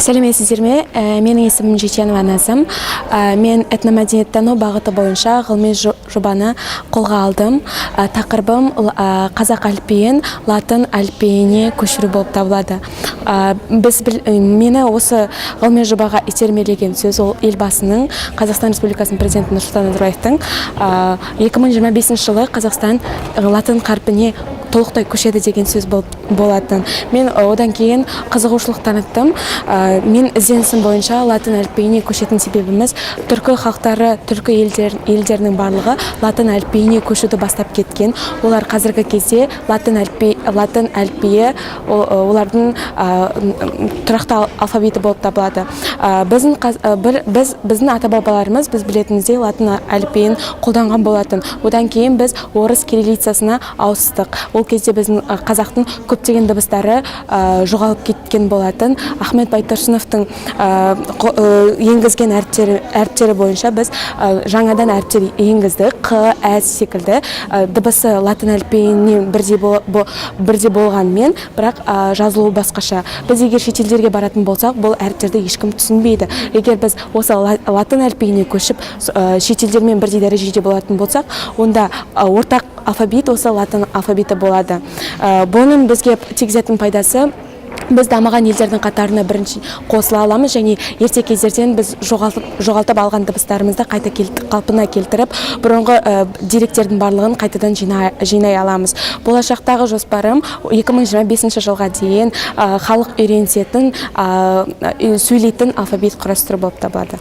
Сәлеметсіздер ме? Менің есімім Жеченова Назым. Мен этномәдениеттану бағыты бойынша ғылыми жобаны қолға алдым. Тақырыбым қазақ әліпбиін латын әліпбиіне көшіру болып табылады. Мені осы ғылыми жобаға итермелеген сөз ол Елбасының, Қазақстан Республикасының президенті Нұрсұлтан Назарбаевтың 2025 жылы Қазақстан латын қарпіне толықтай көшеді деген сөз болып болатын. Мен одан кейін қызығушылық таныттым. Мен ізденісім бойынша латын әліпбиіне көшетін себебіміз түркі халықтары, түркі елдерінің барлығы латын әліпбиіне көшуді бастап кеткен. Олар қазіргі кезде латын әліпбиі олардың тұрақты алфавиті болып табылады. Біздің ата бабаларымыз, біз білетініміздей, латын әліпбиін қолданған болатын. Одан кейін біз орыс кириллицасына ауыстық. Ол кезде біздің қазақтың көптеген дыбыстары жоғалып кеткен болатын. Ахмет Байтұрсыновтың енгізген әріптері бойынша біз жаңадан әріптер енгіздік. Қ, Ә секілді дыбысы латын әліпбиінен бірдей болғанымен, бірақ жазылуы басқаша. Біз егер шетелдерге баратын болсақ, бұл әріптерді ешкім түсінбейді. Егер біз осы латын әліпбиіне көшіп, шетелдермен бірдей дәрежеде болатын болсақ, онда ортақ алфавит осы латын алфавиті болады. Бұның бізге тигізетін пайдасы: біз дамыған елдердің қатарына бірінші қосыла аламыз және ерте кездерден біз жоғалтып алған дыбыстарымызды қайта қалпына келтіріп, бұрынғы деректердің барлығын қайтадан жинай аламыз. Болашақтағы жоспарым: 2025 жылға дейін халық үйренісетін, сөйлейтін алфавит құрастыру болып табылады.